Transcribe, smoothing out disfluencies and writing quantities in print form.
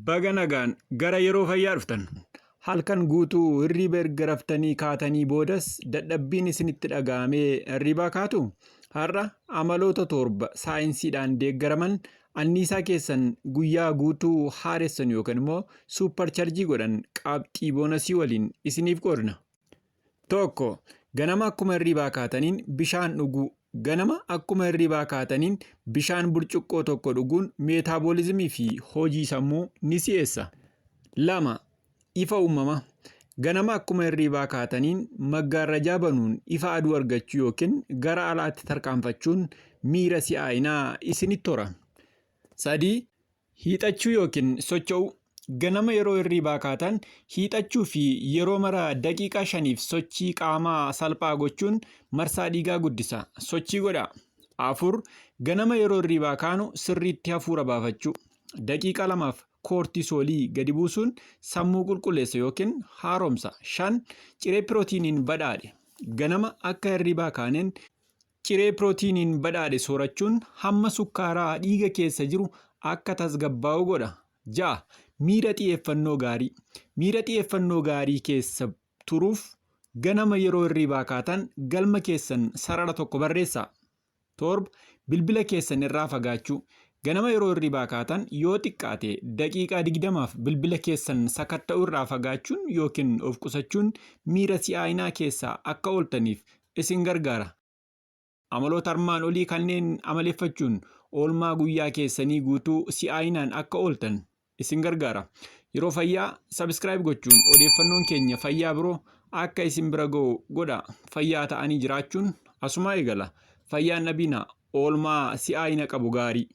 Baga nagaan gara yeroo fayyaa dhuftan. Halkan guutuu hirriiba erga raftanii kaatanii boodas dadhabbiin isinitti dhaga'amee hirriibaa kaatuu? Har'a amaloota 7 saayinsiidhaan deeggaraman anniisaa keessan guyyaa guutuu haaressan yookaan immoo suupparcharjii godhan qabxii boonasii waliin isiniif qoodna. 1. Ganama akkuma hirribaa kaataniin bishaan dhuguu. Ganama akkuma hirribaa kaataniin bishaan burcuqqoo tokko dhuguun meetaaboolizimii fi hojii sammuu ni si'eessa. 2. Ifa uumamaa. Ganama akkuma hirribaa kaataniin maggaarrajaa banuun ifa aduu argachuu yookiin gara alaatti tarkaanfachuun miira si'aayinaa isinitti hora. 3. Hiixachuu yookiin socho'uu. Ganama yeroo hirriibaa kaatan hiixachuu fi yeroo mara daqiiqaa shaniif sochii qaamaa salphaa gochuun marsaa dhiigaa guddisa. Sochii godhaa. 4. Ganama yeroo hirriibaa kaanu sirriitti hafuura baafachuu. Daqiiqaa lamaaf koortisoolii gadi buusuun sammuu qulqulleessa yookiin haaromsa. 5. Ciree pirootiiniin badhaadhe. Ganama akka hirriibaa kaaneen Ciree pirootiiniin badhaadhe soorachuun hamma sukkaaraa dhiiga keessa jiru akka tasgabbaa'u godha. 6. Miira xiyeeffannoo gaarii. Miira xiyeeffannoo gaarii keessa turuuf ganama yeroo hirriibaa kaatan galma keessan sarara tokko barreessaa. 7. Bilbila keessan irraa fagaachuu. Ganama yeroo hirribaa kaatan yoo xiqqaate daqiiqaa 20f bilbila keessan sakatta'uu irraa fagaachuun yookiin of qusachuun miira si'aayinaa keessaa akka ooltaniif isin gargaara. Amaloota armaan olii kanneen amaleeffachuun oolmaa guyyaa keessanii guutuu si'aayinaan akka ooltan isin gargaara. Yeroo fayyaa subscribe gochuun odeeffannoon keenya fayyaa biroo akka isin bira ga'u godhaa. Fayyaa ta'anii jiraachuun asumaa eegala. Fayyaan dhabiinaa oolmaa si'aayina qabu gaarii.